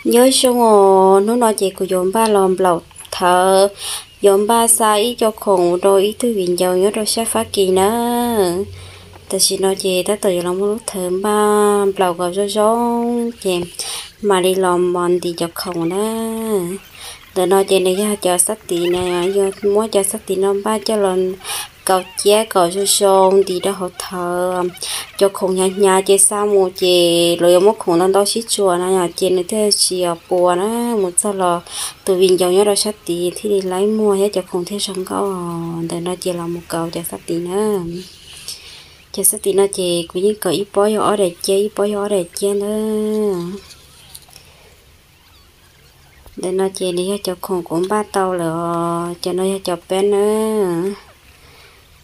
Nyob zoo os, hnub no ces kuv yuav npaj los nplaum thawv, yuav npaj xa ib co khoom rau ib tug viv ncaus nyob rau sab Fab Kis na. Tam sim no ces tab tom yuav los muab lub thawv npaj nplaum kom zoo zoo ces mam li los mos ntim cov khoom na. Ntawm no ces nws yog cov xab tiv na, yog muab cov xab tiv no npaj coj los kaus ciab kom zoo zoo ntim rau hauv thawv. Cov khoom hnyav hnyav ces xa mus ces lawv yuav muab khoom ntau ntau sib tsuas na yom, ces nws thiaj tsis yog puas na. Mus txog los tus viv ncaus nyob rau sab tid thiaj li laib muag thiab cov khoom thiaj zoo nkauj. Ntawm no ces los mus kaus cov xab tiv na. Cov xab tiv no ces kuv yeej kaus ib pob yog ob daim ciab, ib pob yog ob daim ciab ntawd. Ntawm no ces nws yog cov khoom kuv npaj tau lawm os. Cov no yog cov peb na.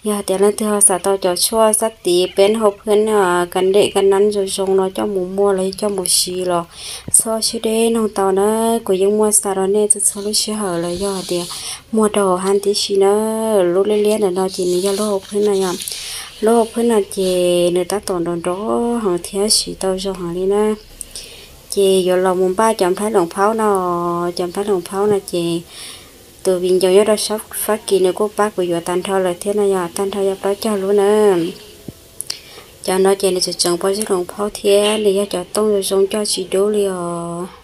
Yog hais tias leej twg ho xav tau cov tshuaj xab tiv peb hau phwb, ka dej ka nab zoo zoo no coj mus muag los yog coj mus siv los txhob siab deb noog tau na. Kuv yeej muaj xa rau nej txhua txhua lub sij hawm los yog hais tias muag rau hauv hab tib si na. Lub liab liab ntawm no ces nws yog lub hau phwb no yom. Lub hau phwb no ces nws tab tom nrov nrov heev thiab siv tau zoo heev li na. Ces yuav los mus npaj cov nplhaib loos phaub no. Cov nplhaib loos phaub no ces tus viv ncaus nyob rau sab Fab Kis nws kuj pab kuv yuav tag nrho lawm thiab no yom, tag nrho yog plaub caug lub na. Cov no ces nws tseem tseem pob zeb loos phaub thiab nws yog cov tooj zoo zoo coj tsis dub li os.